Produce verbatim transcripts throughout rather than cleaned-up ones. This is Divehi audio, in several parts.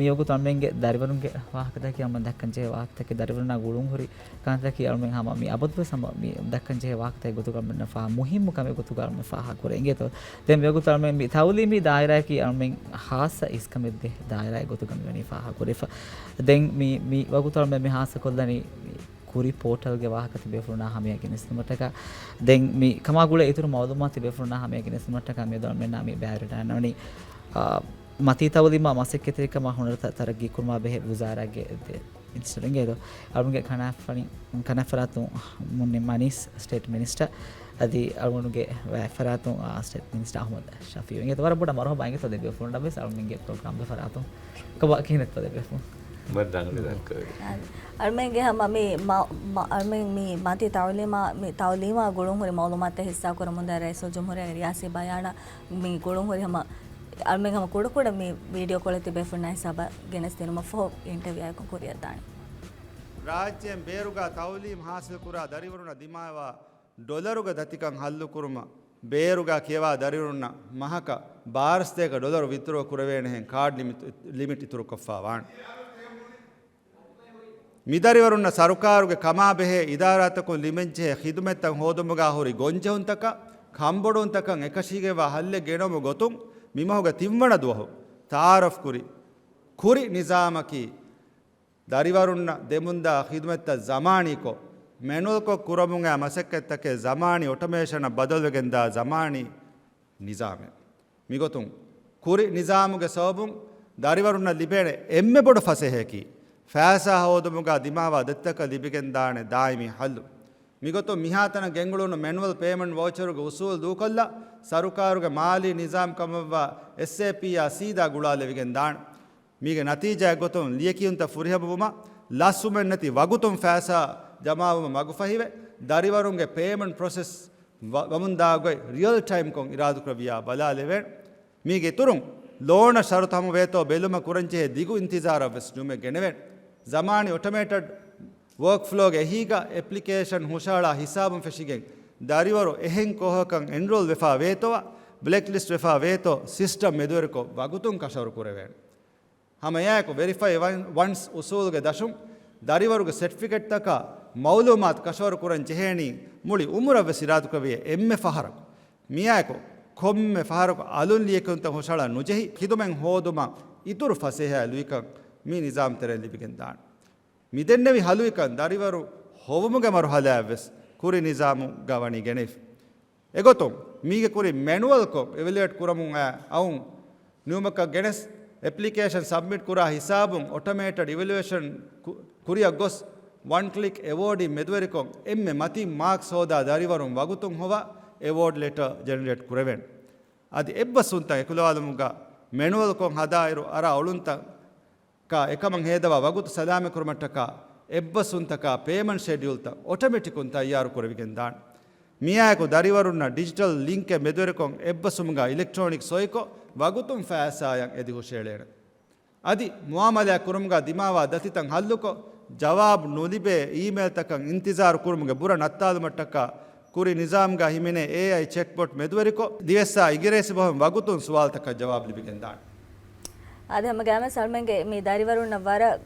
މިވަގުތު އަޅުމެންގެ ދަރިވަރުންގެ ވާހަކަތަކީ އަޅުމެން ދައްކަން ޖެހޭ ވާހަކަތަކެއް، ދަރިވަރުންނާ ގުޅުން ހުރި ކަންތަކީ އަޅުމެން ހަމަ މި އަބަދުވެސް ހަމަ މި ދައްކަން ޖެހޭ ވާހަކަތަކެއް ގޮތުގަ އަޅުމެންނަށް ފާހަ، މުހިއްމު ކަމެއް ގޮތުގަ އަޅުމެން ފާހަގަ ކުރޭ އިނގޭތޯ. ދެން މިވަގުތު އަޅުމެން މި ތައުލީމީ ދާއިރާއަކީ އަޅުމެން ހާއްސަ އިސްކަމެއް ދޭ ދާއިރާއެއް ގޮތުގަ މިވަނީ ފާހަގަ ކުރެފަ. ދެން މި، މި ވަގުތު އަޅުމެން މި ހާއްސަ ކޮށްލަނީ މި ކުރި ޕޯޓަލްގެ ވާހަކަ ތިބޭފުޅުންނާ ހަމަޔަށް ގެނެސްދިނުމަށްޓަކާ، ދެން މި ކަމާ ގުޅޭ އިތުރު މައުލޫމާތު ތިބޭފުޅުންނާ ހަމަޔަށް ގެނެސްދިނުމަށްޓަކާ މިއަދު އަޅުމެންނާ މި ބައިވެރިވެގެންދާންވަނީ، އާ، މަތީ ތައުލީމާ މަސައްކަތްތެރިކަމާ ހުނަރު ތަ-، ތަރައްގީ ކުރުމާ ބެހޭ ވުޒާރާގެ ދެ މިނިސްޓަރު އިނގޭތޯ. އަޅުގަނޑުގެ ކަނާތްފަރާތުން، ކަނާތްފަރާތުން މުންނި މަނީސް ސްޓޭޓް މިނިސްޓަރ، އަދި އަޅުގަނޑުގެ ވައިފަރާތުން، އާ، ސްޓޭޓް މިނިސްޓަރ އަޙްމަދު ޝަފީޢު އިނގޭތޯ. ވަރަށް ބޮޑަށް މަރުޙަބާ އިނގޭތޯ ދެ ބޭފުޅުންނަށް ވެސް އަޅުގަނޑުގެ ޕްރޮގްރާމްގެ ފަރާތުން. ކޮބާ ކިހިނެއްތޯ ދެ ބޭފުޅުން؟ ވަރަށް ރަނގަޅު ދައްކަވެރި. އަ-، އަޅުމެންގެ ހަމަ މި މަ-، މަ-، އަޅުމެން މި މަތީ ތައުލީމާ، މި ތައުލީމާ ގުޅުން ހުރި މައުލޫމާތުތައް ހިއްސާ ކުރަމުންދާ ރައީސުލްޖުމްހޫރިއްޔާގެ ރިޔާސީ ބަޔާނަށް މި ގުޅުން ހުރި ހަމަ އަޅުމެން ހަމަ ކުޑަކުޑަ މި ވީޑިއޯ ކޮޅެއް ތިބޭފުޅުންނާ ހިސާބަށް ގެނެސްދިނުމަށްފަހު އިންޓަވިއުއަކުން ކުރިއަށްދާނެ. ރާއްޖޭން ބޭރުގަ ތައުލީމް ހާސިލްކުރާ ދަރިވަރުންނަށް ދިމާވާ ޑޮލަރުގެ ދަތިކަން ހައްލުކުރުމަށް ބޭރުގަ ކިޔަވާ ދަރިވަރުންނަށް މަހަކަށް ބާރަސްތޭކަ ޑޮލަރު ވިތްޑްރޯ ކުރެވޭނެހެން ކާޑް ލިމިޓް، ލިމިޓް އިތުރުކޮށްފާ ވާނެ. މިދަރިވަރުންނަށް ސަރުކާރުގެ ކަމާބެހޭ އިދާރާތަކުން ލިބެންޖެހޭ ޚިދުމަތްތައް ހޯދުމުގަ ހުރި ގޮންޖެހުންތަކަށް، ކަންބޮޑުވުންތަކަށް އެކަށީގެންވާ ހައްލެއް ގެނައުމުގެ ގޮތުން މިމަހުގެ ތިންވަނަ ދުވަހު ތައާރަފްކުރި ކުރި ނިޒާމަކީ، ދަރިވަރުންނަށް ދެމުންދާ ޚިދުމަތްތައް ޒަމާނީކޮށް، މެނުއަލްކޮށް ކުރަމުން އައި މަސައްކަތްތަކެއް ޒަމާނީ އޮޓޮމޭޝަނަށް ބަދަލުވެގެންދާ ޒަމާނީ ނިޒާމެއް. މިގޮތުން، ކުރި ނިޒާމުގެ ސަބަބުން ދަރިވަރުންނަށް ލިބޭނެ އެންމެ ބޮޑު ފަސޭހައަކީ، ފައިސާ ހޯދުމުގަ ދިމާވާ ދަތިތަކަށް ލިބިގެންދާނެ ދާއިމީ ހައްލު. މިގޮތުން މިހާތަނަށް ގެންގުޅުނު މެނުއަލް ޕޭމަންޓް ވައުޗަރުގެ އުސޫލު ދޫކޮށްލާ، ސަރުކާރުގެ މާލީ ނިޒާމް ކަމަށްވާ އެސްއޭޕީއާ ސީދާ ގުޅާލެވިގެން ދާނެ. މީގެ ނަތީޖާއެއް ގޮތުން ލިޔެކިޔުންތައް ފުރިހަމަވުމަށް، ލަސްވުމެއްނެތި ވަގުތުން ފައިސާ ޖަމާވުމަށް މަގުފަހިވެ، ދަރިވަރުންގެ ޕޭމަންޓް ޕްރޮސެސް ވަ-، ވަމުންދާގޮތް ރިއަލް ޓައިމްކޮށް އިރާދަކުރެއްވިޔާ ބަލާލެވޭނެ. މީގެ އިތުރުން، ލޯނަށް ޝަރުތު ހަމަވޭތޯ ބެލުމަށް ކުރަންޖެހޭ ދިގު އިންތިޒާރަށްވެސް ނުމެ ގެނެވޭނެ. ޒަމާނީ އޮޓޮމޭޓެޑް ވޯކްފްލޯގެ އެހީގަ އެޕްލިކޭޝަން ހުށަހަޅާ ހިސާބުން ފެށިގެން، ދަރިވަރު އެހެން ކޯހަކަށް އެންރޯލް ވެފާ ވޭތޯއާ، ބްލެކްލިސްޓް ވެފާ ވޭތޯ، ސިސްޓަމް މެދުވެރިކޮށް ވަގުތުން ކަށަވަރު ކުރެވޭނެ. ހަމައެއާއެކު ވެރިފައި ވަން-، ވަންސް އުސޫލުގެ ދަށުން ދަރިވަރުގެ ސެޓްފިކެޓްތަކާ މައުލޫމާތު ކަށަވަރު ކުރަން ޖެހޭނީ މުޅި އުމުރަށްވެސް އިރާދަކުރެއްވިޔޭ އެންމެ ފަހަރަކު. މިއާއެކު ކޮންމެ ފަހަރަކު އަލުން ލިޔެކިޔުންތައް ހުށަހަޅަން ނުޖެހި، ޚިދުމަތް ހޯދުމަށް އިތުރު ފަސޭހައެއް ލުއިކަން މި ނިޒާމް ތެރެއިން ލިބިގެންދާނެ. މިދެންނެވި ހަލުއިކަން ދަރިވަރު ހޮވުމުގެ މަރުހަލާއެއްވެސް ކުރި ނިޒާމުގަ ވަނީ ގެނެވިފަ. އެގޮތުން، މީގެ ކުރިން މެނުއަލްކޮށް އިވެލުއޭޓް ކުރަމުން އައި އައުން ނިމުމަކަށް ގެނެސް، އެޕްލިކޭޝަން ސަބްމިޓް ކުރާ ހިސާބުން އޮޓޮމޭޓެޑް އިވެލުއޭޝަން ކު-، ކުރިއަށް ގޮސް، ވަން ކްލިކް އެވޯޑިން މެދުވެރިކޮށް، އެންމެ މަތީން މާކްސް ހޯދާ ދަރިވަރުން ވަގުތުން ހޮވާ އެވޯޑް ލެޓަރ ޖެނެރޭޓް ކުރެވޭނެ. އަދި އެއްބަސްވުންތައް އެކުލަވާލުމުގަ މެނުއަލްކޮށް ހަދާއިރު އަރާ އޮޅުންތައް ކާ އެކަމަށް ހޭދަވާ ވަގުތު ސަލާމަތްކުރުމަށްޓަކާ އެއްބަސްވުންތަކާ ޕޭމަންޓް ޝެޑިއުލްތައް އޮޓޮމެޓިކުން ތައްޔާރު ކުރެވިގެން ދާނެ. މިއާއެކު ދަރިވަރުންނަށް ޑިޖިޓަލް ލިންކެއް މެދުވެރިކޮށް އެއްބަސްވުމުގަ އިލެކްޓްރޯނިކް ސޮއިކޮށް ވަގުތުން ފައިސާއަށް އެދި ހުށައެޅޭނެ. އަދި މުއާމަލާތް ކުރުމުގަ ދިމާވާ ދަތިތައް ހައްލުކޮށް، ޖަވާބު ނުލިބޭ އީމެއިލްތަކަށް އިންތިޒާރު ކުރުމުގެ ބުރަ ނައްތާލުމަށްޓަކާ ކުރި ނިޒާމްގަ ހިމެނޭ އޭއައި ޗެޓްބޮޓް މެދުވެރިކޮށް، ދިވެއްސާ އިނގިރޭސި ބަހުން ވަގުތުން ސުވާލުތަކަށް ޖަވާބު ލިބިގެންދާނެ. އަދި ހަމަ ގައިމުވެސް އަޅުމެންގެ މި ދަރިވަރުންނަށް ވަރަށް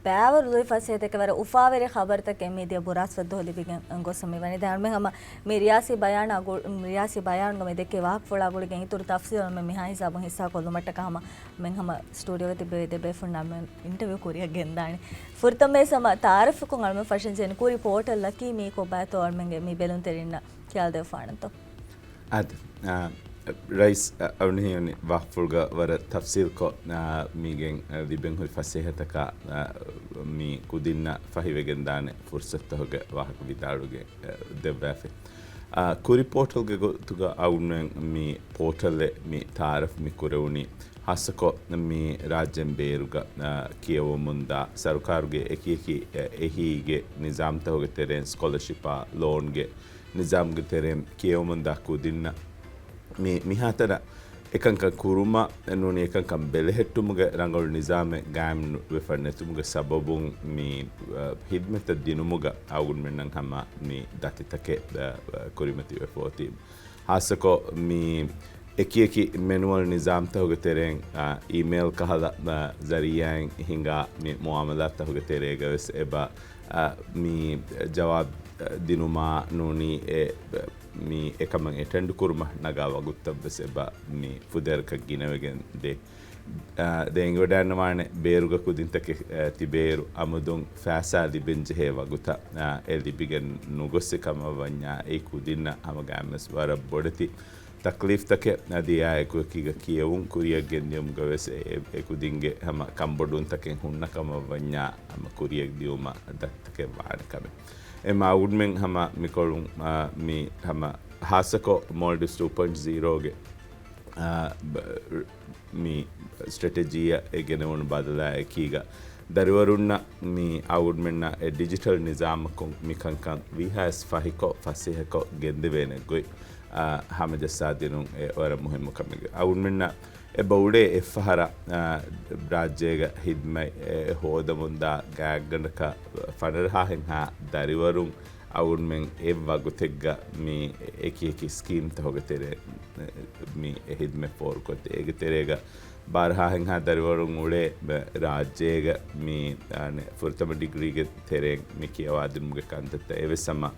ބައިވަރު ލުއި ފަސޭހަތަކެއް، ވަރަށް އުފާވެރި ޚަބަރުތަކެއް މިދިޔަ ބުރާސްފަތްދުވަހު ލިބިގެން ގޮސް މިވަނީ. ދެން އަޅުމެން ހަމަ މި ރިޔާސީ ބަޔާނާ ގު-، ރިޔާސީ ބަޔާނުގަ މި ދެއްކޭ ވާހަކަފުޅާ ގުޅިގެން އިތުރު ތަފްސީލް އަޅުމެން މިހާ ހިސާބުން ހިއްސާކޮށްލުމަށްޓަކާ ހަމަ މެން ހަމަ ސްޓޫޑިއޯގަ ތިއްބެވި ދެ ބޭފުޅުންނާ އަޅުމެން އިންޓަވިއު ކުރިއަށް ގެންދާނެ. ފުރަތަމަވެސް ހަމަ ތައާރަފްކޮށް އަޅުމެން ފަށަން ޖެހެނީ ކުރި ޕޯޓަލްއަކީ މީ ކޮބާތޯ އަޅުމެންގެ މި ބެލުންތެރިންނަށް ކިޔާލަދެއްވާނަންތޯ؟ އާދެ، އާ، ރައީސް، އަ، އަޅުން ހީވަނީ ވާހަކަފުޅުގަ ވަރަށް ތަފްސީލްކޮށް، އާ، މީގެން، އަ، ލިބެން ހުރި ފަސޭހަތަކާ، އާ، މި ކުދިންނަށް ފަހިވެގެންދާނެ ފުރުސަތުތަކުގެ ވާހަކަ ވިދާޅުވެގެން، އަ، ދެއްވާފަ. އާ، ކުރި ޕޯޓަލްގެ ގޮތުގަ އަޅުގަނޑުމެން މި ޕޯޓަލެއް މި ތައާރަފް މި ކުރެވުނީ، ހާއްސަކޮށް މި ރާއްޖޭން ބޭރުގަ، އާ، ކިޔަވަމުންދާ ސަރުކާރުގެ އެކިއެކި، އެ، އެހީގެ ނިޒާމްތަކުގެ ތެރެއިން ސްކޮލަޝިޕާ، ލޯންގެ ނިޒާމްގެ ތެރެއިން ކިޔަވަމުންދާ ކުދިންނަށް މި، މިހާތަނަށް އެކަންކަން ކުރުމަށް ނޫނީ އެކަންކަން ބެލެހެއްޓުމުގެ ރަނގަޅު ނިޒާމެއް ގާއިމް ވެފަ ނެތުމުގެ ސަބަބުން މި، އަ، ހިދްމަތަށް ދިނުމުގަ އަޅުގަނޑުމެންނަށް ހަމަ މި ދަތިތަކެއް، އަ، އަ، ކުރިމަތިވެފަ އޮތީ. ހާއްސަކޮށް މި އެކިއެކި މެނުއަލް ނިޒާމްތަހުގެ ތެރެއިން، އާ، އީމެއިލް ކަހަލަ، އާ، ޒަރީއާއިން ހިނގާ މި މުއާމަލާތްތަހުގެ ތެރޭގަ ވެސް އެބަ، އާ، މި ޖަވާބު ދިނުމާ ނޫނީ އެ، މި އެކަމަށް އެޓެންޑް ކުރުމަށް ނަގާ ވަގުތުތައް ވެސް އެބަ މި ފުދޭވަރަކަށް ގިނަވެގެން ދޭ. އާ، ދެން އެނގިވަޑައިގަންނަވާނެ ބޭރުގަ ކުދިންތަކެއް، އާ، ތިބޭއިރު އަމުދުން ފައިސާ ލިބެންޖެހޭ ވަގުތަށް، އާ، އެ ލިބިގެން ނުގޮސް ކަމަށް ވަންޏާ އެ ކުދިންނަށް ހަމަގައިމުވެސް ވަރަށް ބޮޑެތި ތަކްލީފްތަކެއް. އަދި އާ އެކުއެކީގަ ކިޔެވުން ކުރިއަށް ގެންދިޔުމުގަ ވެސް އެ، އެ ކުދިންގެ ހަމަ ކަންބޮޑުވުންތަކެއް ހުންނަ ކަމަށް ވަންޏާ ހަމަ ކުރިއަށް ދިޔުމަށް ދަތިތަކެއް ވާނެ ކަމެއް. އެމް އަޅުގަނޑުމެން ހަމަ މިކޮޅުން، އާ، މި ހަމަ ހާއްސަކޮށް މޯލްޑިވްސް ޓޫ ޕޮއިންޓް ޒީރޯގެ، އާ، ބ-، މި ސްޓްރެޓެޖީއަށް އެ ގެނެވުނު ބަދަލާ އެކީގަ ދަރިވަރުންނަށް މި އަޅުގަނޑުމެންނަށް އެ ޑިޖިޓަލް ނިޒާމަކުން މިކަންކަން ވީހާވެސް ފަހިކޮށް، ފަސޭހަކޮށް ގެންދެވޭނެ ގޮތް، އާ، ހަމަޖައްސާދިނުން އެ ވަރަށް މުހިއްމު ކަމެއް. އަޅުގަނޑުމެންނަށް އެބަ އުޅޭ އެއްފަހަރަށް، އާ، ރާއްޖޭގަ ހިދްމަތް އެ ހޯދަމުންދާ ގާތްގަނޑަކަށް ފަނަރަހާހެންހާ ދަރިވަރުން އަޅުގަނޑުމެން އެއް ވަގުތެއްގަ މި އެކި އެކި ސްކީމްތަހުގެ ތެރޭ މި އެ ހިދްމަތް ފޯރުކޮށްދޭ. އޭގެ ތެރޭގަ ބާރަހާހެންހާ ދަރިވަރުން އުޅޭ ރާއްޖޭގަ މި، އާނެ، ފުރަތަމަ ޑިގްރީގެ ތެރެއިން މި ކިޔަވާދިނުމުގެ ކަންތައްތައް އެވެސް ހަމަ،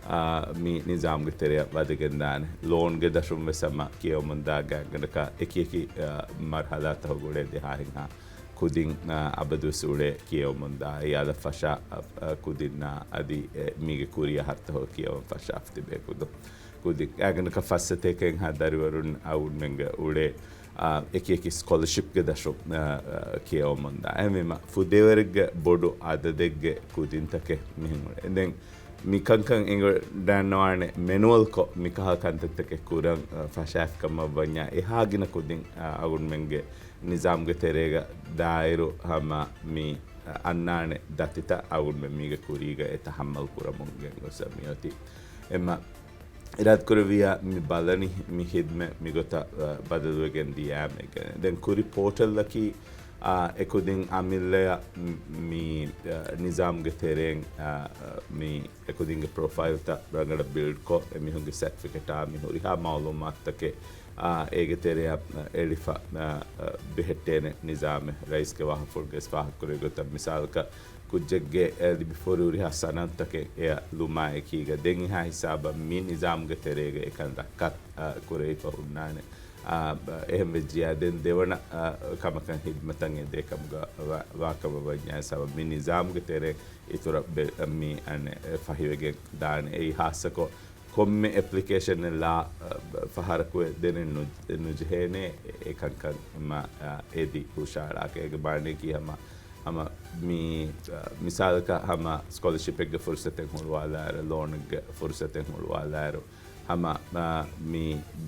އާ، މި ނިޒާމްގެ ތެރެއަށް ވަދެގެންދާނެ. ލޯންގެ ދަށުން ވެސް ހަމަ ކިޔަވަމުންދާ ގާތްގަނޑަކަށް އެކި އެކި، އާ، މަރުހަލާތަހުގަ އުޅޭ ދެހާހެންހާ ކުދިން، އާ، އަބަދުވެސް އުޅޭ ކިޔެވުމުންދާ އެއީ އަލަށް ފަށާ، އާ، ކުދިންނާ އަދި އެ މީގެ ކުރިއަށް ހައްތަހު ކިޔަވަން ފަށާފަ ތިބޭ ކުދިން. ކުދިން ގާތްގަނޑަކަށް ފައްސަތޭކައެއްހާ ދަރިވަރުން އަޅުގަނޑުމެންގެ އުޅޭ، އާ، އެކި އެކި ސްކޮލަޝިޕްގެ ދަށުން، އާ، އާ، ކިޔަވަމުންދާ. އެހެންވީމަ ފުދޭވަރެއްގެ ބޮޑު އަދަދެއްގެ ކުދިންތަކެއް މިހެން އުޅޭ. ދެން މިކަންކަން އެނގިވަޑައިގަންނަވާނެ މެނުއަލްކޮށް މިކަހަލަ ކަންތައްތަކެއް ކުރަން، އަ، ފަށާފި ކަމަށް ވަންޏާ އެހާ ގިނަ ކުދިން، އަ، އަޅުގަނޑުމެންގެ ނިޒާމްގެ ތެރޭގަ ދާއިރު ހަމަ މި، އަ، އަންނާނެ ދަތިތައް އަޅުގަނޑުމެން މީގެ ކުރީގަ އެ ތަހައްމަލް ކުރަމުން ގެންގޮސް މިއޮތީ. އެމަ އިރާދަކުރެއްވިއްޔާ މި ބަލަނީ މި ހިދްމަތް މިގޮތަށް، އަ، ބަދަލުވެގެން ދިޔައިމޭގެ. ދެން ކުރި ޕޯޓަލްއަކީ، އާ، އެކުދިން އަމިއްލަޔަށް މި، މި، އަ، ނިޒާމްގެ ތެރެއިން، އާ، މި އެކުދިންގެ ޕްރޮފައިލްތައް ރަނގަޅަށް ބިލްޑްކޮށް، އެމީހުންގެ ސެޓްފިކެޓާ މި ހުރިހާ މައުލޫމާތުތަކެއް، އާ، އޭގެ ތެރެއަށް އެޅިފަ، އާ، އާ، ބެހެއްޓޭނެ ނިޒާމެއް. ރައީސްގެ ވާހަކަފުޅުގައި ވެސް ފާހަގަކުރެއްވި ގޮތަށް މިސާލަކަށް ކުއްޖެއްގެ، އެ، ލިބިފަހުރި ހުރިހާ ސަނަދުތަކެއް އެއަށް ލުމާ އެކީގަ ދެން އެހާ ހިސާބަށް މި ނިޒާމްގެ ތެރޭގަ އެކަން ރައްކާތް، އާ، ކުރެވިފަ ހުންނާނެ. އާ، އެހެން ވެއްޖިއްޔާ ދެން ދެވަނަ، އާ، ކަމަކަށް ހިދްމަތަށް އެދޭ ކަމުގަ ވާ، ވާކަމަށް ވަންޏާ ސަބަބު މި ނިޒާމްގެ ތެރޭ އިތުރަށް ބެ-، މި އަނެއް ފަހިވެގެން ދާނެ. އެއީ ހާއްސަކޮށް ކޮންމެ އެޕްލިކޭޝަނެއް ލާ، އަ، ފަހަރަކު ދެނެއް ނު-، ނުޖެހޭނެ އެކަންކަން މަ-، އަ، އެދި ހުށައަޅާކަށް. އޭގެ މާނައަކީ ހަމަ، ހަމަ މި، އަ، މިސާލަކަށް ހަމަ ސްކޮލަޝިޕެއްގެ ފުރުސަތެއް ހުޅުވާލާއިރު، ލޯނެއްގެ ފުރުސަތެއް ހުޅުވާލާއިރު، ހަމަ، އަ، މި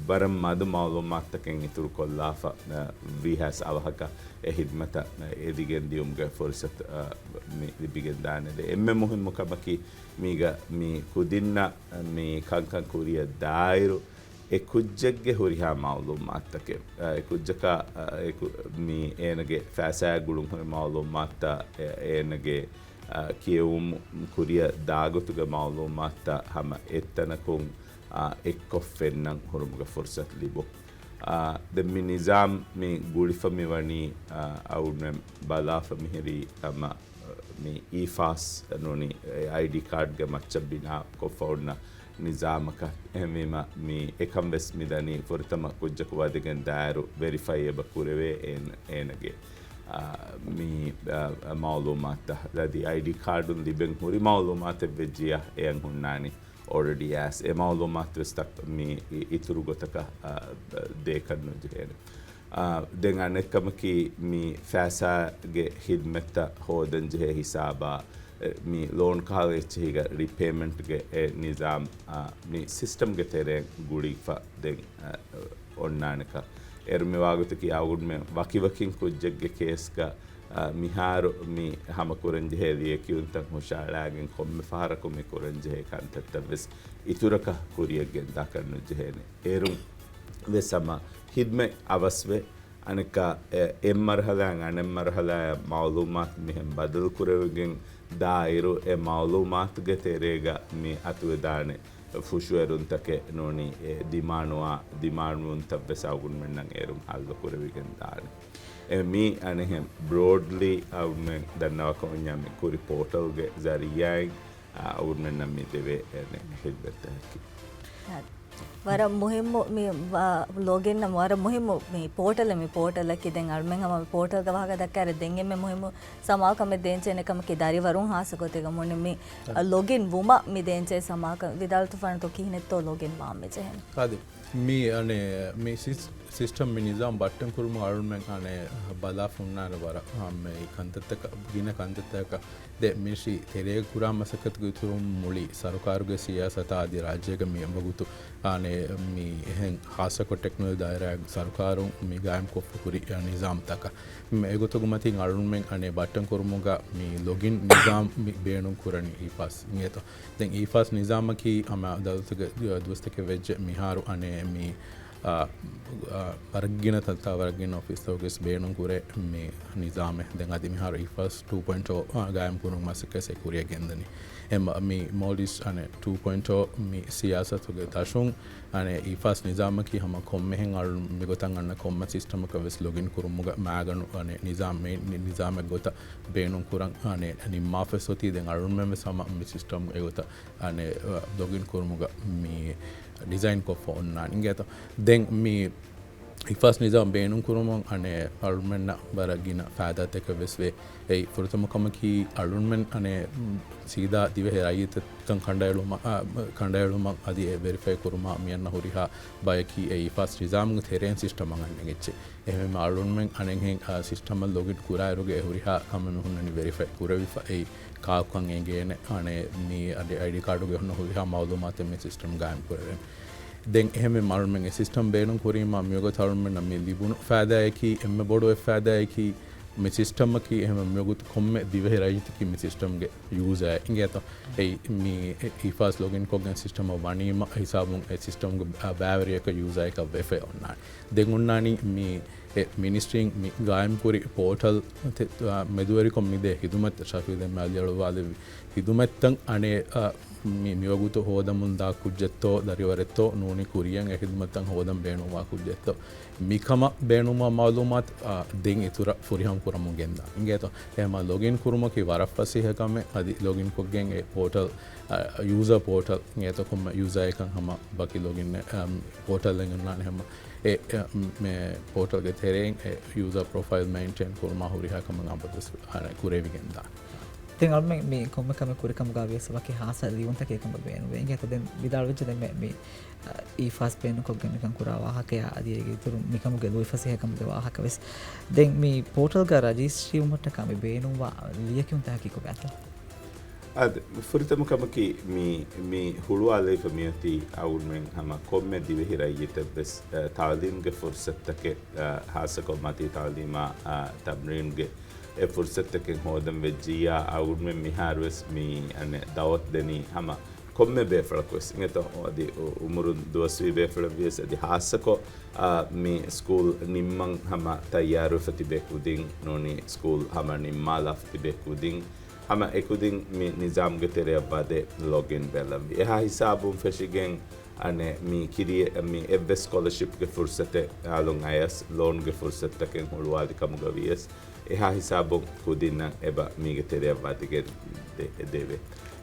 ވަރަށް މަދު މައުލޫމާތުތަކެއް އިތުރުކޮށްލާފަ، އަ، ވީހާވެސް އަވަހަކަށް އެ ހިދްމަތަށް އެދިގެން ދިޔުމުގެ ފުރުސަތު، އަ، މި ލިބިގެން ދާނެ. ދެ އެންމެ މުހިއްމު ކަމަކީ މީގަ މި ކުދިންނަށް މި ކަންކަން ކުރިއަށް ދާއިރު އެ ކުއްޖެއްގެ ހުރިހާ މައުލޫމާތުތަކެއް، އަ، އެ ކުއްޖަކާ، އަ، އެ ކު-، މި އޭނަގެ ފައިސާއާ ގުޅުން ހުރި މައުލޫމާތުތައް، އެ، އޭނަގެ، އަ، ކިޔެވުމުން ކުރިއަށް ދާގޮތުގެ މައުލޫމާތުތައް ހަމަ އެއްތަނަކުން، އަ، އެއްކޮށް ފެންނަން ހުރުމުގެ ފުރުސަތު ލިބުން. އާ، ދެން މި ނިޒާމް މި ގުޅިފަ މިވަނީ، އާ، އަޅުގަނޑުމެން ބަލާފަ މިހިރީ ހަމަ، މި އީފާސް ނޫނީ އައިޑީ ކާޑްގެ މައްޗަށް ބިނާ ކޮށްފަ އޮންނަ ނިޒާމަކަށް. އެހެންވީމަ، މި އެކަން ވެސް މި ދަނީ ފުރަތަމަ ކުއްޖަކު ވަދެގެން ދާއިރު ވެރިފައި އެބަ ކުރެވޭ އޭނ-، އޭނަގެ، އާ، މި، އާ، މައުލޫމާތުތައް. އަދި އައިޑީ ކާޑުން ލިބެން ހުރި މައުލޫމާތެއް ވެއްޖިއްޔާ އެއަށް ހުންނާނީ އޯޑީއާސް އެ މައުލޫމާތު ވެސް ތައް-، މި އި-، އިތުރު ގޮތަކަށް، އާ، ދޭކަށް ނުޖެހޭނެ. އާ، ދެން އަނެއްކަމަކީ، މި ފައިސާގެ ހިދްމަތްތައް ހޯދަން ޖެހޭ ހިސާބާ، އެ، މި ލޯން ކަހަލަ އެއްޗެހީގަ ރިޕޭމަންޓްގެ އެ ނިޒާމް، އާ، މި ސިސްޓަމްގެ ތެރެއިން ގުޅިފަ ދެން، އާ، އޮންނާނެކަން. އޭރު މި ވާގޮތަކީ އަޅުގަނޑުމެން ވަކިވަކިން ކުއްޖެއްގެ ކޭސްގަ އާ، މިހާރު މި ހަމަ ކުރަންޖެހޭ ލިޔެކިޔުންތައް ހުށައަޅާގެން ކޮންމެ ފަހަރަކު މި ކުރަންޖެހޭ ކަންތައްތައް ވެސް އިތުރަކަށް ކުރިއަށް ގެންދާކަށް ނުޖެހޭނެ. އޭރުން ވެސް ހަމަ ހިދްމަތް އަވަސްވެ، އަނެއްކާ އެ-، އެއް މަރުހަލާއިން އަނެއް މަރުހަލާއަށް މައުލޫމާތު މިހެން ބަދަލު ކުރެވިގެން ދާއިރު، އެ މައުލޫމާތުގެ ތެރޭގަ މި އަތުވެދާނެ ފުށުއެރުންތަކެއް ނޫނީ، އެ ދިމާނުވާ ދިމާނުވުންތައްވެސް އަޅުގަނޑުމެންނަށް އޭރުން ހައްލު ކުރެވިގެން ދާނެ. އެ މީ އަނެއްހެން ބްރޯޑްލީ އަޅުގަނޑުމެން ދަންނަވާކަމަށް މި ކުރި ޕޯޓަލްގެ ޒަރީއާއިން އަޅުގަނޑުމެންނަށް މި ދެވޭ އެން ހިދްމަތްތަކަކީ. ވަރަށް މުހިއްމު މި ވާ ލޮގިން ނަމަ، ވަރަށް މުހިއްމު މި ޕޯޓަލެއް، މި ޕޯޓަލަކީ ދެން އަޅުމެން ހަމަ މި ޕޯޓަލްގަ ވާހަކަ ދައްކާއިރު ދެން އެންމެ މުހިއްމު ސަމާލުކަމެއް ދޭންޖެހޭނެ ކަމަކީ ދަރިވަރުން ހާއްސަ ގޮތެއްގަ މުނި މި އަ، ލޮގިން ވުމަށް މި ދޭންޖެހޭ ސަމާލުކަން. ވިދާޅުތަ ފާނުތޯ ކިހިނެއްތޯ ލޮގިން ވާން މި ޖެހެނީ؟ އާދެ، މި އަނެ، މި ސިސް-، ސިސްޓަމް މި ނިޒާމް ބައްޓަން ކުރުމުގަ އަޅުމެން އަނެ ބަލާ ފުންނާނެ ވަރަށް އާ، މި ކަންތައްތަކަށް، ގިނަ ކަންތައްތަކަށް. ދެ މިޝި ތެރޭގަ ކުރާ މަސައްކަތުގެ އިތުރުން މުޅި ސަރުކާރުގެ ސިޔާސަތާ އަދި ރާއްޖޭގެ މި އެނބުގުތު އާނެ މި އެހެން ހާއްސަކޮށް ޓެކްނޮލޮޖީ ދާއިރާގެ ސަރުކާރުން މި ގާއިމްކޮށްފަ ހުރި ނިޒާމްތަކަށް. މި އެގޮތުގެ މަތިން އަޅުމެން އަނެ ބައްޓަން ކުރުމުގަ މި ލޮގިން ނިޒާމް މި ބޭނުން ކުރަނީ އީފާސް އިނގޭތޯ. ދެން އީފާސް ނިޒާމަކީ ހަމަ ދައުލަތުގެ ދުވަސްތަކެއް ވެއްޖެ މިހާރު އަނެ މި އާ، އާ، ވަރަށްގިނަ ތަންތާ ވަރަށްގިނަ އޮފީސްތަކުގެސް ބޭނުން ކުރޭ މި ނިޒާމެއް. ދެން އަދި މިހާރު އީފާސް ޓޫ ޕޮއިންޓް އޯ، އާ، ގާއިމް ކުރުން މަސައްކަތް ކުރިއަށް ގެންދަނީ. އެ މަ-، މި މޯލްޑިވްސް އަނެ ޓޫ ޕޮއިންޓް އޯ މި ސިޔާސަތުގެ ދަށުން އަނެ އީފާސް ނިޒާމަކީ ހަމަ ކޮންމެހެން އަޅު މިގޮތަށް އަންނަ ކޮންމެ ސިސްޓަމަކަށް ވެސް ލޮގިން ކުރުމުގަ މައިގަނޑު އަނެ ނިޒާމް މެއިން ނި-، ނިޒާމެއް ގޮތަށް ބޭނުން ކުރަން އަނެ ނިންމާފަސް އޮތީ. ދެން އަޅުމެން ވެސް ހަމަ މި ސިސްޓަމް އެގޮތަށް އަނެ، އަ، ލޮގިން ކުރުމުގަ މި ޑިޒައިން ކޮށްފަ އޮންނާނެ އިނގޭތޯ. ދެން މި އީފާސް ނިޒާމް ބޭނުން ކުރުމުން އަނެ އަޅުމެންނަށް ވަރަށް ގިނަ ފައިދާތަކެއް ވެސް ވޭ. އެއީ ފުރަތަމަ ކަމަކީ އަޅުމެން އަނެ ސީދާ ދިވެހި ރައްޔިތަކަށް ކަނޑައެޅުމަށް، އަ، ކަނޑައެޅުމަށް އަދި އެ ވެރިފައި ކުރުމަށް މި އަންނަ ހުރިހާ ބަޔަކީ އެ އީފާސް ނިޒާމުގެ ތެރެއިން ސިސްޓަމަށް އަންނަން އެއްޗެއް. އެހެންވީމަ އަޅުމެން އަނެއްހެން، އާ، ސިސްޓަމަށް ލޮގިން ކުރާއިރުގެ އެ ހުރިހާ ކަމެއް މި ހުންނަނީ ވެރިފައި ކުރެވިފަ. އެއީ ކާކުކަން އެނގޭނެ، އަނެއް މި އަދި އައިޑީ ކާޑުގެ ހުންނަ ހުރިހާ މައުލޫމާތެއް މި ސިސްޓަމް ގާއިމް ކުރެވޭނެ. ދެން އެހެންވީމަ އަޅުމެން އެ ސިސްޓަމް ބޭނުން ކުރީމަ މިވަގުތު އަޅުމެންނަށް މި ލިބުނު ފައިދާއަކީ، އެންމެ ބޮޑު އެއް ފައިދާއަކީ، މި ސިސްޓަމަކީ އެހެންވެ މިވަގުތު ކޮންމެ ދިވެހި ރައްޔިތަކީ މި ސިސްޓަމްގެ ޔޫޒާއެއް އިނގޭތޯ. އެއީ މި އެ އީފާސް ލޮގިން ކޮށްގެން ސިސްޓަމަށް ވަނީމަ ހިސާބުން އެ ސިސްޓަމްގެ ބައިވެރިޔަކަށް ޔޫޒާއަކަށް ވެފައި އޮންނާނެ. ދެން އޮންނާނީ މި އެ މިނިސްޓްރީން މި ގާއިމްކުރި ޕޯޓަލް ތެ-، އާ، މެދުވެރިކޮށް މިދޭ ހިދުމަތް ޝަފީ ދެންމެ އަލިއަޅުވާލެއްވި ހިދުމަތްތައް އަނެއް، އާ، މި މިވަގުތު ހޯދަމުންދާ ކުއްޖެއްތޯ ދަރިވަރެއްތޯ ނޫނީ ކުރިޔަށް އެ ހިދުމަތްތައް ހޯދަން ބޭނުންވާ ކުއްޖެއްތޯ މިކަމަށް ބޭނުންވާ މައުލޫމާތު، އާ، ދެން އިތުރަށް ފުރިހަމަ ކުރަމުން ގެންދާ އިނގޭތޯ. އެހެމަ ލޮގިން ކުރުމަކީ ވަރަށް ފަސޭހަ ކަމެއް. އަދި ލޮގިން ކޮށްގެން އެ ޕޯޓަލް، އާ، ޔޫޒާ ޕޯޓަލް އިނގޭތޯ ކޮންމެ ޔޫޒާއެއް ކަން ހަމަ ބަކި ލޮގިން، އާ، ޕޯޓަލް އެނގުންނާނެ ހަމަ އެ، އެ، މެ ޕޯޓަލްގެ ތެރެއިން އެ ޔޫޒާ ޕްރޮފައިލް މެއިންޓެއިން ކުރުމާ ހުރިހާ ކަމެއް އަބަދުވެސް ކުރެވިގެންދާނެ. ދެން އަޅުމެން މި ކޮންމެ ކަމެއް ކުރިކަމުގަ ވިޔަސް ވަކި ހާއްސަ ލިޔުންތަކެއް ކަމަށް ބޭނުންވޭ އިނގޭތޯ. ދެން ވިދާޅުވެއްޖެ ދެން މި، މި، އާ، އީފާސް ބޭނުންކޮށްގެން މިކަން ކުރާ ވާހަކަޔާ އަދި އޭގެ އިތުރުން މިކަމުގެ ލުއިފަސޭހަކަމުގެ ވާހަކަ ވެސް. ދެން މި ޕޯޓަލްގަ ރަޖިސްޓްރީ ވުމަށްޓަކާ މި ބޭނުންވާ ލިޔެކިޔުންތަކަކީ ކޮބާތޯ؟ އާދެ، ފުރަތަމަ ކަމަކީ މި، މި ހުޅުވާލައިފަ މިއޮތީ އަޅުގަނޑުމެން ހަމަ ކޮންމެ ދިވެހި ރައްޔިތެއްވެސް، އަ، ތައުލީމްގެ ފުރުސަތުތަކެއް، އަ، ހާއްސަކޮށް މަތީ ތައުލީމާ، އަ، ތަމްރީންގެ އެ ފުރުސަތުތަކެއް ހޯދަން ވެއްޖިއްޔާ އަޅުގަނޑުމެން މިހާރުވެސް މި އަނެއް ދައުވަތު ދެނީ ހަމަ ކޮންމެ ބޭފުޅަކުވެސް އިނގޭތޯ އަދި އު-، އުމުރުން ދުވަސްވީ ބޭފުޅެއްވިޔަސް އަދި ހާއްސަކޮށް، އަ، މި ސްކޫލް ނިންމަން ހަމަ ތައްޔާރުވެފަ ތިބޭ ކުދިން ނޫނީ ސްކޫލް ހަމަ ނިންމާލާފަ ތިބޭ ކުދިން ހަމަ އެކުދިން މި ނިޒާމްގެ ތެރެއަށް ވަދެ ލޮގިން ބެލަންވީ. އެހާ ހިސާބުން ފެށިގެން އަނެއް މި ކިރިޔަ-، މި އެއްވެސް ސްކޮލަޝިޕްގެ ފުރުސަތެއް އަލުން އަޔަސް ލޯންގެ ފުރުސަތުތަކެއް ހުޅުވާލި ކަމުގަ ވިޔަސް އެހާ ހިސާބުން ކުދިންނަށް އެބަ މީގެ ތެރެއަށް ވަދެގެން ދެ-، ދެވޭ.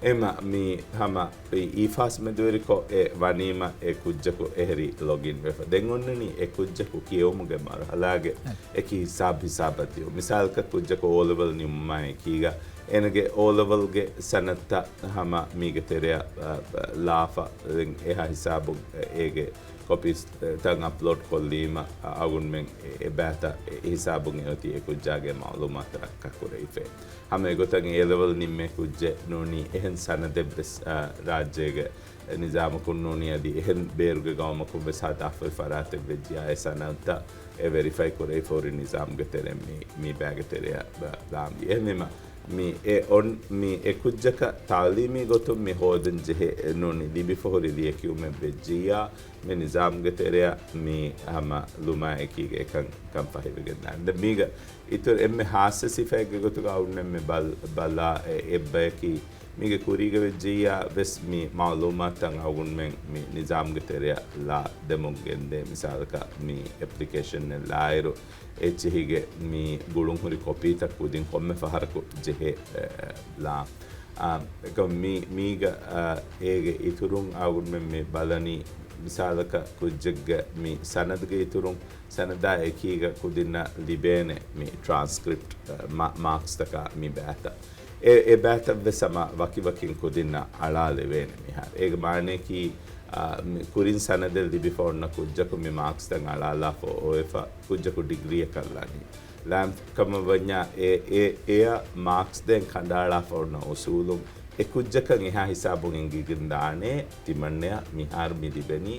އެމަ މި ހަމަ އީ-، އީފާސް މެދުވެރިކޮށް އެ ވަނީމަ އެ ކުއްޖަކު އެހެރީ ލޮގިން ވެފަ. ދެން އޮންނަނީ އެ ކުއްޖަކު ކިޔެވުމުގެ މަރުހަލާގެ އެކި ހިސާބް ހިސާބަށް ދިޔުން. މިސާލަކަށް ކުއްޖަކު އޯ ލެވެލް ނިމުމާ އެކީގަ އޭނަގެ އޯ ލެވެލްގެ ސަނަދުތައް ހަމަ މީގެ ތެރެއަށް، އަ، އަ، ލާފަ. ދެން އެހާ ހިސާބުން އޭގެ ކޮޕީސް ތައް އަޕްލޯޑް ކޮށްލީމަ، އަ، އަޅުގަނޑުމެން އެ، އެބައިތަ އެ ހިސާބުން އެއޮތީ އެ ކުއްޖާގެ މައުލޫމާތު ރައްކާ ކުރެވިފައި. ހަމަ އެގޮތަށް އޭ ލެވެލް ނިންމޭ ކުއްޖެއް ނޫނީ އެހެން ސަނަދެއްވެސް، އަ، ރާއްޖޭގެ ނިޒާމަކުން ނޫނީ އަދި އެހެން ބޭރުގެ ގައުމަކުން ވެސް ހަދާފައި ފަރާތެއް ވެއްޖިޔާ އެ ސަނަދުތައް އެ ވެރިފައި ކުރެވިފަ ހުރި ނިޒާމްގެ ތެރެއިން މި، މި ބައިގެ ތެރެއަށް ދާންވީ. އެހެންވީމަ މި އެ އޮން، މި އެ ކުއްޖަކަށް ތައުލީމީ ގޮތުން މި ހޯދަން ޖެހޭ ނޫނީ ލިބިފަ ހުރި ލިޔެކިޔުމެއް ވެއްޖިއްޔާ، މި ނިޒާމްގެ ތެރެއަށް މި ހަމަ ލުމާ އެކީގަ އެކަން ކަން ފަހިވެގެން ދާނެ. ދެން މީގަ އިތުރު އެންމެ ހާއްސަ ސިފައެއްގެ ގޮތުގަ އަޅުގަނޑުމެން މި ބަލް-، ބަލާ އެ-، އެއްބަޔަކީ މީގެ ކުރީގަ ވެއްޖެއްޔާ ވެސް މި މައުލޫމާތުތައް އަޅުގަނޑުމެން މި ނިޒާމްގެ ތެރެއަށް ލާ ދެމުން ގެންދޭ. މިސާލަކަށް މި އެޕްލިކޭޝަންއެއް ލާއިރު، އެއްޗެހިގެ މި ގުޅުންހުރި ކޮޕީތައް ކުދިން ކޮންމެ ފަހަރަކު ޖެހޭ، އެ، ލާ. އާ، އެކަމް މި، މީގަ، އާ، އޭގެ އިތުރުން އަޅުގަނޑުމެން މި ބަލަނީ، މިސާލަކަށް ކުއްޖެއްގެ މި ސަނަދުގެ އިތުރުން ސަނަދާ އެކީގަ ކުދިންނަށް ލިބޭނެ މި ޓްރާންސްކްރިޕްޓް، އަ، މާ-، މާކްސްތަކާ މި ބައިތައް. އެ، އެ ބައިތައް ވެސް ހަމަ ވަކިވަކިން ކުދިންނަށް އަޅާލެވޭނެ މިހާރު. އޭގެ މާނަޔަކީ، އަ، މި ކުރިން ސަނަދެއް ލިބިފަ އޮންނަ ކުއްޖަކު މި މާކްސްތައް އަޅާލާފަ އޮވެފަ ކުއްޖަކު ޑިގްރީއަކަށް ލަނީ. ލާން ކަމަށް ވަންޏާ އެ، އެ، އެއަށް މާކްސް ދޭން ކަނޑައަޅާފަ އޮންނަ އުސޫލުން އެ ކުއްޖަކަށް އެހާ ހިސާބުން އެނގިގެން ދާނެ ތިމަންނަޔަށް މިހާރު މި ލިބެނީ،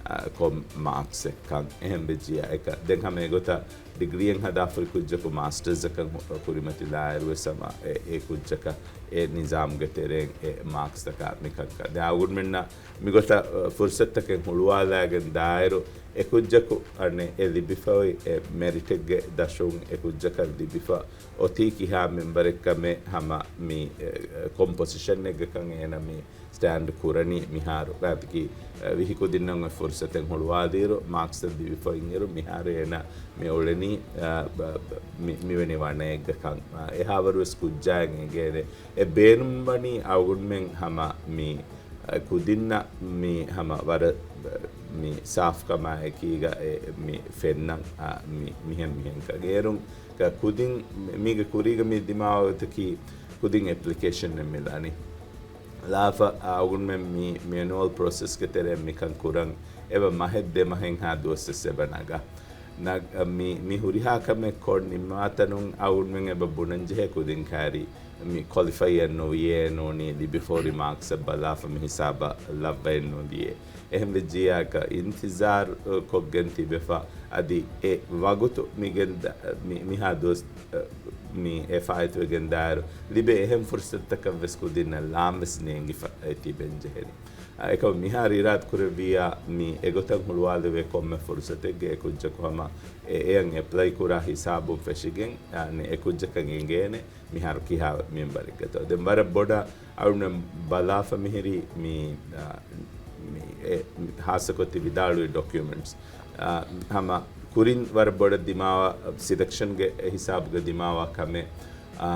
އަ، ކޮން މާކްސެއްކަން. އެހެން ވެއްޖިއްޔާ އެކަ-، ދެން ހަމަ އެގޮތަށް ޑިގްރީއެއް ހަދާފައި ކުއްޖަކު މާސްޓަރސްއަކަށް ހު-، ކުރިމަތިލާއިރު ވެސް ހަމަ އެ، އެ ކުއްޖަކަށް އެ ނިޒާމްގެ ތެރެއިން އެ މާކްސްތަކާ މިކަންކަން. ދެން އަޅުގަނޑުމެންނަށް މިގޮތަށް، އަ، ފުރުސަތުތަކެއް ހުޅުވާލާގެން ދާއިރު، އެ ކުއްޖަކު އަނެއް އެ ލިބިފައި އެ މެރިޓެއްގެ ދަށުން އެ ކުއްޖަކަށް ލިބިފަ އޮތީ ކިހާ މެމްބަރެއްކަމެއް ހަމަ މި، އެ، އެ، ކޮން ޕޮޒިޝަނެއްގަކަން އޭނަ މި ސްޓޭންޑް ކުރަނީ މިހާރު. ރާތަކީ، އެ، ވިހި ކުދިންނަށް އޮތް ފުރުސަތެއް ހުޅުވާލިއިރު، މާކްސް ދިވިފައި އިރު މިހާރު އޭނަ މި އުޅެނީ، އަ، ބ-، ބ-، މި-، މިވެނި ވަނައެއްގަކަން. އަ، އެހާވަރުވެސް ކުއްޖާއަށް އެނގޭނެ. އެ ބޭނުންވަނީ އަޅުގަނޑުމެން ހަމަ މި، އަ، ކުދިންނަށް މި ހަމަ ވަރަށް، އަ، މި ސާފްކަމާއެކީގަ އެ މި ފެންނަން، އަ، މި، މިހެން މިހެންކަން. އޭރުން ކުދިން މީގެ ކުރީގަ މި ދިމާވަތަކީ ކުދިން އެޕްލިކޭޝަން އެއް މިލާނީ. ލާފަ އަޅުގަނޑުމެން މި މެނުއަލް ޕްރޮސެސްގެ ތެރެއިން މިކަން ކުރަން އެބަ މަހެއް ދެ މަހެއްހާ ދުވަސްވެސް އެބަ ނަގާ. ނަގ-، މި، މި ހުރިހާ ކަމެއް ކޮށް ނިންމާތަނުން އަޅުގަނޑުމެން އެބަ ބުނަންޖެހޭ ކުދިން ކާރި މި ކޮލިފައިއެއް ނުވިޔޭ ނޫނީ ލިބިފަހުރި މާކްސްއަށް ބަލާފަ މި ހިސާބަށް ލައްވައެއް ނުލިޔޭ. އެހެން ވެއްޖިއްޔާކަ އިންތިޒާރު ކޮށްގެން ތިބެފަ އަދި އެ ވަގުތު މިގެން ދަ-، މި-، މިހާ ދުވަސް މި އެ ފާއިތުވެގެން ދާއިރު ލިބޭ އެހެން ފުރުސަތަކަށް ވެސް ކުދިންނަށް ލާން ވެސް ނޭނގިފަ އެ ތިބެން ޖެހެނީ. އެކަމަ މިހާރު އިރާދަ ކުރެއްވިއްޔާ މި އެގޮތަށް ހުޅުވާލެވޭ ކޮންމެ ފުރުސަތެއްގެ އެ ކުއްޖަކު ހަމަ އެ އެއަށް އެޕްލައި ކުރާ ހިސާބުން ފެށިގެން، އަ، އެ ކުއްޖަކަށް އެނގޭނެ މިހާރު ކިހާ މިންވަރެއްގަތޯ. ދެން ވަރަށް ބޮޑަށް އަޅުގަނޑު ބަލާފަ މިހިރީ މި، އަ، މި އެ ހާއްސަކޮށް ތި ވިދާޅުވި ޑޮކިއުމެންޓްސް، އަ، ހަމަ ކުރިން ވަރަށް ބޮޑަށް ދިމާވާ ސިލެކްޝަންގެ ހިސާބުގަ ދިމާވާ ކަމެއް، އަ،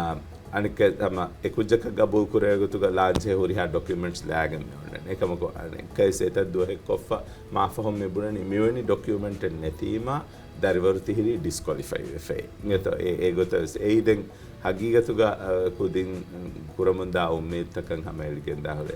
އަނެއްކަ ހަމަ އެ ކުއްޖަކަށް ގަބޫލު ކުރޭ ގޮތުގަ ލާންޗެހޭ ހުރިހާ ޑޮކިއުމެންޓްސް ލާގެން މި އޮންނަނީ. އެކަމަކު އަނެއްކައިސް އެތައް ދުވަހެއް ކޮށްފަ މާ ފަހުން މި ބުނަނީ މިވެނި ޑޮކިއުމެންޓެއް ނެތީމާ ދަރިވަރު ތިހިރީ ޑިސްކޮލިފައި ވެފައި. އެތޯ އެ، އެ ގޮތަށް ވެސް އެއީ ދެން ހަގީގަތުގަ، އަ، ކުދިން ކުރަމުންދާ އުއްމީދުތަކަށް ހަމަ އެޅިގެންދާ ހުރޭ.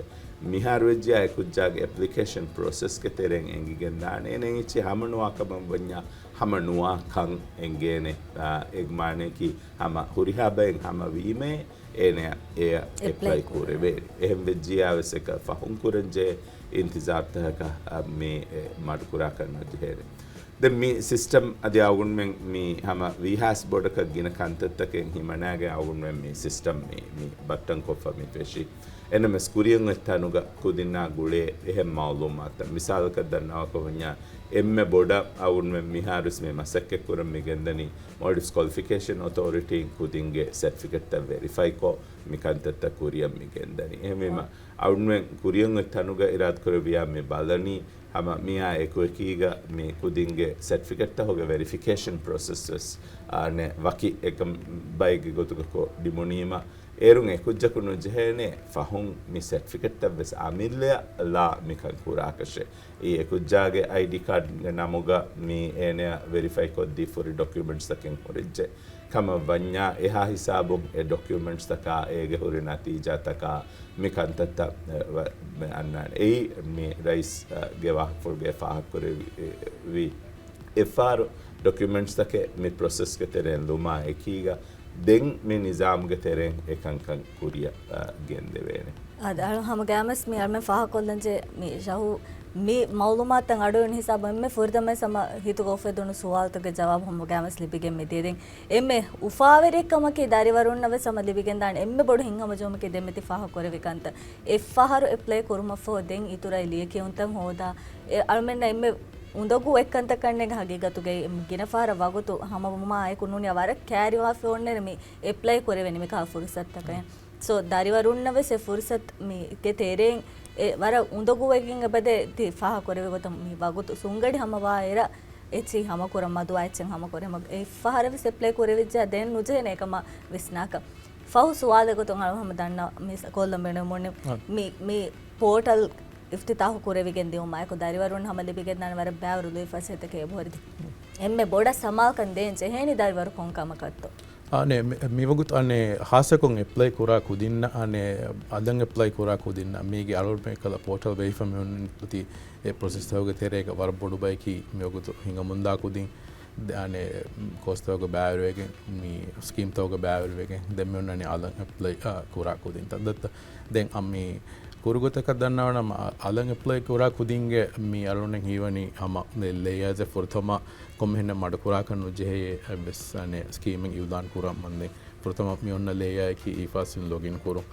މިހާރު ވެއްޖެއްޔާ އެ ކުއްޖާގެ އެޕްލިކޭޝަން ޕްރޮސެސްގެ ތެރެއިން އެނގިގެންދާނެ. އޭނަ އެއްޗެއް ހަމަނުވާ ކަމަށް ވަންޏާ ހަމަނުވާ ކަން އެނގޭނެ. އާ، އެ މާނަޔަކީ ހަމަ ހުރިހާ ބައެއް ހަމަ ވީމޭ އޭނަޔަށް އެއަށް އެޕްލައި އެޕްލައި ކުރެވޭނެ. އެހެން ވެއްޖިއްޔާ ވެސް އެކަ ފަހުން ކުރަންޖެހޭ އިންތިޒާރުތަކަކަށް، އާ، މި އެ މަޑުކުރާކަށް ނުޖެހޭނެ. ދެން މި ސިސްޓަމް އަދި އަޅުގަނޑުމެން މި ހަމަ ވީހާސް ބޮޑަކަށް ގިނަ ކަންތައްތަކެއް ހިމަނާގެން އަޅުގަނޑުމެން މި ސިސްޓަމް މި، މި ބައްޓަން ކޮށްފަ މި ފެށީ. އެނަމެސް ކުރިއަށް އޮތް ތަނުގަ ކުދިންނާ ގުޅޭ އެހެން މައުލޫމާތައް. މިސާލަކަށް ދަންނަވާކަށް ވަންޏާ އެންމެ ބޮޑަށް އަޅުގަނޑުމެން މިހާރުވެސް މި މަސައްކަތް ކުރަން މި ގެންދަނީ މޯލްޑިވްސް ކޮލިފިކޭޝަން އޮތޯރިޓީން ކުދިންގެ ސެޓްފިކެޓްތައް ވެރިފައިކޮށް މި ކަންތައްތައް ކުރިއަށް މި ގެންދަނީ. އެހެންވީމަ އަޅުގަނޑުމެން ކުރިއަށް އޮތް ތަނުގަ އިރާދަކުރެއްވިއްޔާ މި ބަލަނީ ހަމަ މިއާ އެކުއެކީގަ މި ކުދިންގެ ސެޓްފިކެޓްތައް ހޮގެ ވެރިފިކޭޝަން ޕްރޮސެސް ވެސް، އާ، ނެ ވަކި އެކަން ބައެއްގެ ގޮތުގަ ކޮށް ނިމުނީމަ، އޭރުން އެކުއްޖަކު ނުޖެހޭނެ ފަހުން މި ސެޓްފިކެޓްތައް ވެސް އަމިއްލަޔަށް ލާ މިކަން ކުރާކަށެއް. އެ އެކުއްޖާގެ އައިޑީ ކާޑްގެ ނަމުގަ މި އޭނަޔަށް ވެރިފައި ކޮށްދީ ފުރި ޑޮކިއުމެންޓްސްތަކެއް ހުރެއްޖެ. ކަމަށް ވަންޏާ އެހާ ހިސާބުން އެ ޑޮކިއުމެންޓްސްތަކާ އޭގެ ހުރި ނަތީޖާތަކާ މި ކަންތައްތައް، އެ، ވަ-، މި އަންނާނެ. އެއީ މި ރައީސް، އަ، ގެ ވާހަކަފުޅުގައި ފާހަގަކުރެވި، އެ، ވި އެއްފަހަރު ޑޮކިއުމެންޓްސްތަކެއް މި ޕްރޮސެސްގެ ތެރެއިން ލުމާ އެކީގަ ދެން މި ނިޒާމްގެ ތެރެއިން އެކަންކަން ކުރިއަށް، އަ، ގެންދެވޭނެ. އާދެ، އަޅު ހަމަ ގައިމުވެސް މި އަޅުމެން ފާހަގަކޮށްލަންޖެ މި ޝަހު މި މައުލޫމާތަށް އަޑުއިވުނު ހިސާބު އެންމެ ފުރަތަމަވެސް ހަމަ ހިތުގަ އުފެދުނު ސުވާލުތަކުގެ ޖަވާބު ހަމަ ގައިމުވެސް ލިބިގެން މިދިޔަ. ދެން އެންމެ އުފާވެރިކަމަކީ ދަރިވަރުންނަށް ވެސް ހަމަ ލިބިގެންދާނެ އެންމެ ބޮޑު ހިތްހަމަޖެހުމަކީ ދެންމެ ތި ފާހަގަކުރެއްވި ކަންތައް. އެއްފަހަރު އެޕްލައި ކުރުމަށްފަހު ދެން އިތުރަށް ލިޔެކިޔުންތައް ހޯދާ، އެ އަޅުމެންނަށް އެންމެ އުނދަގޫ އެއްކަންތައް ކަންނޭނގެ ހަގީގަތުގައި ގިނަ ފަހަރަށް ވަގުތު ހަމަވުމާ އެކު ނޫނީ ވަރަށް ކައިރިވާފަ އޮންނަނީ މި އެޕްލައި ކުރެވެނީ މިކަހަލަ ފުރުސަތުތަކަށް. ސޯ ދަރިވަރުންނަށް ވެސް އެ ފުރުސަތު މީގެ ތެރެއިން އެ ވަރަށް އުނދަގޫވެގެން އެބަދޭ ތި ފާހަގަކުރެއްވި ގޮތަށް މި ވަގުތު ސުންގަޑި ހަމަވާއިރަށް އެޗި ހަމަކުރަން މަދުވާ އެއްޗެއް ހަމަކުރެ ހަމަ އެއްފަހަރަށް ވެސް އެޕްލައި ކުރެވިއްޖެ ދެން ނުޖެހޭނެ އެކަމަށް ވިސްނާކަށް. ފަހު ސުވާލެއް ގޮތުން އަޅު ހަމަ ދަންނަ މިސް ކޮށްލަން ބޭނުމުން މި، މި ޕޯޓަލް އިފްތިތާހު ކުރެވިގެން ދިއުމާއެކު ދަރިވަރުން ހަމަ ލިބިގެންދާނެ ވަރަށް ބައިވަރު ލުއިފަސޭހަތަކެއް އެބަހުރި. އެންމެ ބޮޑަށް ސަމާލުކަން ދޭން ޖެހޭނީ ދަރިވަރު ކޮން ކަމަކަށްތޯ؟ އާނެ، މި، މިވަގުތު އަނެއް ހާއްސަކޮށް އެޕްލައި ކުރާ ކުދިންނަށް، އަނެއް އަލަށް އެޕްލައި ކުރާ ކުދިންނަށް މީގެ އަޅުގަނޑުމެން އެކަލަ ޕޯޓަލް ވެހިފަ މި އޮންނަނީ އޮތީ އެ ޕްރޮސެސްތަކުގެ ތެރޭގަ ވަރަށް ބޮޑު ބަޔަކީ މިވަގުތު ހިނގަމުންދާ ކުދިން. ދެ-، އަނެއް ކޯސްތަކުގަ ބައިވެރިވެގެން، މި ސްކީމްތަކުގަ ބައިވެރިވެގެން ދެން މި އޮންނަނީ އަލަށް އެޕްލައި، އާ، ކުރާ ކުދިންތައް. ދައްތަ ދެން އަ، މި ކުރުގޮތަކަށް ދަންނަވަނަމަ، އަ، އަލަށް އެޕްލައި ކުރާ ކުދިންގެ މި އަޅުގަނޑަށް ހީވަނީ ހަމަ ލޭޔާޒެއް ފުރަތަމަ ކޮންމެހެންނެއް މަޑުކުރާކަށް ނުޖެހޭ އެއްވެސް، އަނެއް ސްކީމެއް އިއުލާން ކުރަން މަންދެން. ފުރަތަމަ މި އޮންނަ ލޭޔާއަކީ އީފާސް ލޮގިން ކުރުން.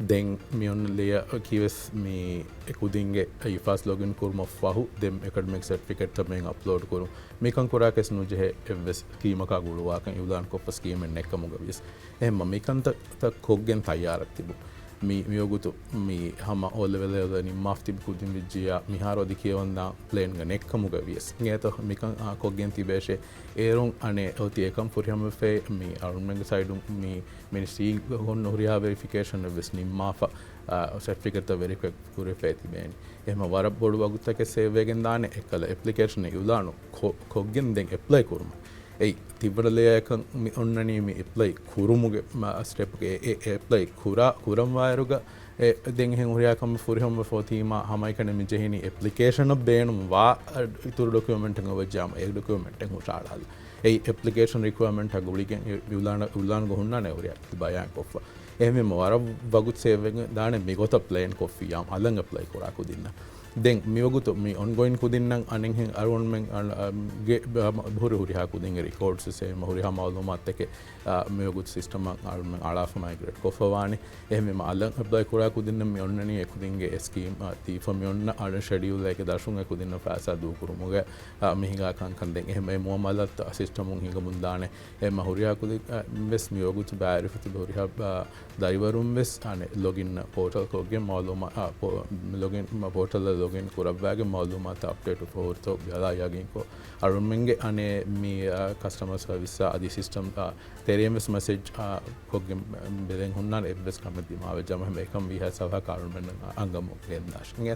ދެން މި އޮންނަ ލޭޔާއަކީ ވެސް މި އެ ކުދިންގެ އީފާސް ލޮގިން ކުރުމަށް ފަހު ދެން އެކަޑަމިކް ސެޓްފިކެޓްތައް މިއިން އަޕްލޯޑް ކުރުން. މިކަން ކުރާކަށް ނުޖެހޭ އެއްވެސް ސްކީމަކާ ގުޅުވާކަން އިއުލާން ކޮށްފަ ސްކީމެއް ނެއްކަމުގަ ވިޔަސް. އެހެންމަ މިކަންތައް ތައް ކޮށްގެން ތައްޔާރަށް ތިބުން. މި، މިވަގުތު މި ހަމަ އޯ ލެވެލް އެ ނިންމާފަ ތިބި ކުދިން ވެއްޖިއްޔާ މިހާރު އަދި ކިޔަވަންދާ ޕްލޭންގަ ނެއްކަމުގަ ވިޔަސް. އިނގޭތޯ މިކަން، އާ، ކޮށްގެން ތިބޭށޭ. އޭރުން އަނެއް އޮތީ އެކަން ފުރިހަމަވެފައި މި އަޅުމެންގެ ސައިޑުން މި މިނިސްޓްރީގަ ހުން ހުރިހާ ވެރިފިކޭޝަނެއް ވެސް ނިންމާފަ، އާ، ސެޓްފިކެޓްތައް ވެރިފައި ކުރެވިފައި ތިބޭނީ. އެހެންމަ ވަރަށް ބޮޑު ވަގުތުތަކެއް ސޭވްވެގެން ދާނެ އެއްކަލަ އެޕްލިކޭޝަނެއް އިއުލާނު ކޮ-، ކޮށްގެން ދެން އެޕްލައި ކުރުމަށް. އެއީ ތިއްބަރަ ލޭޔާއަކަށް މި އޮންނަނީ މި އެޕްލައި ކުރުމުގެ މަ-، ސްޓެޕްގެ އެ، އެ، އެޕްލައި ކުރާ، ކުރަން ވާއިރުގަ އެ ދެން އެހެން ހުރިހާ ކަމެއް ފުރިހަމަވެފަ އޮތީމާ ހަމައެކަނި މި ޖެހެނީ އެޕްލިކޭޝަނަށް ބޭނުން ވާ އަ، އިތުރު ޑޮކިއުމެންޓެއް އޮވެއްޖާމަ އެ ޑޮކިއުމެންޓެއް ހުށަހަޅާލަ. އެއީ އެޕްލިކޭޝަން ރިކުއަރމަންޓާ ގުޅިގެން އި-، އިއުލާން، އިއުލާންގަ ހުންނާނެ ހުރިހާ ބަޔާންކޮށްފަ. އެހެންވީމަ ވަރަށް ވަގުތު ސޭވްވެގެން ދާނެ މިގޮތަށް ޕްލޭން ކޮށްފިއްޔާ އަލަށް އެޕްލައި ކުރާ ކުދިންނަށް. ދެން މިވަގުތު މި އޮންގޯއިން ކުދިންނަށް އަނެއްހެން އަޅުގަނޑުމެން އަ، އަ، ގެ، އަ، ހުރި ހުރިހާ ކުދިންގެ ރިކޯޑްސް ވެސް އެހެން ހުރިހާ މައުލޫމާތުތަކެއް، އަ، މިވަގުތު ސިސްޓަމަށް އަޅުގަނޑުމެން އަޅާފަ މައިގްރޭޓް ކޮށްފަ ވާނެ. އެހެންވީމަ އަލަށް އެޕްލައި ކުރާ ކުދިންނަށް މި އޮންނަނީ އެ ކުދިންގެ އެ ސްކީމް، އަ، ދީފަ މި އޮންނަ އަޅުގަނޑު ޝެޑިއުލް އެކެ ދަށުން އެ ކުދިންނަށް ފައިސާ ދޫކުރުމުގެ، އަ، މި ހިނގާ ކަންކަން ދެން އެހެން އެ މުއާމަލާތް ސިސްޓަމުން ހިނގަމުން ދާނެ. އެހެންމަ ހުރިހާ ކުދިން، އަ، ވެސް މިވަގުތު ބައިވެރިފަ ތިބި ހުރިހާ، އަ، ދަރިވަރުން ވެސް އަނެއް ލޮގިން ޕޯޓަލް ކޮށްގެން މައުލޫމާ، އާ، ޕޯ-، ލޮގިން، މަ، ޕޯޓަލަށް ލޮގިން ކުރައްވާގެން މައުލޫމާތު އަޕްޑޭޓް ހުރިތޯ ބަލާ ޔަގީންކޮށް، އަޅުމެންގެ އަނެއް މި، އާ، ކަސްޓަމަރ ސަރވިސްއާ އަދި ސިސްޓަމް، އާ، ތެރެއިން ވެސް މެސެޖް، އާ، ކޮށްގެން ބެލެން ހުންނާނެ އެއްވެސް ކަމެއް ދިމާވެއްޖާމަ ހަމަ އެކަން ވީހާ ސަވާ ކާރުމެން އަންގަމު ގެންދާށެ.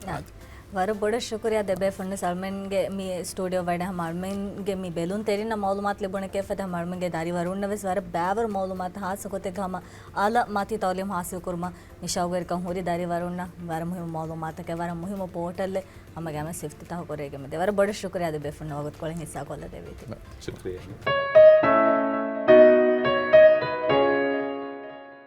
އާ. ވަރަށް ބޮޑަށް ޝުކުރިއްޔާ ދެބޭފުޅުން އަޅުމެންގެ މި ސްޓޫޑިއޯ ވަޑަ ހަމަ އަޅުމެންގެ މި ބެލުން ތެރިންނަށް މައުލޫމާތު ލިބުނެކޭ ފަދަ ހަމަ އަޅުމެންގެ ދަރިވަރުންނަށް ވެސް ވަރަށް ބައިވަރު މައުލޫމާތު ހާއްސަ ގޮތެއްގަ ހަމަ އަލަށް މަތީ ތައުލީމް ހާސިލް ކުރުމަށް މި ޝައުގުވެރިކަން ހުރި ދަރިވަރުންނަށް ވަރަށް މުހިއްމު މައުލޫމާތަކެއް ވަރަށް މުހިއްމު ޕޯޓަލެއް ހަމަ ގަމަސް އިފްތިތާހު ކުރެވިގެން ދޭ. ވަރަށް ބޮޑަށް ޝުކުރިއްޔާ ދެބޭފުޅުން ވަގުތުކޮޅެއް ހިއްސާ ކޮށްލަދެވީތީ. ޝުކުރިއްޔާ.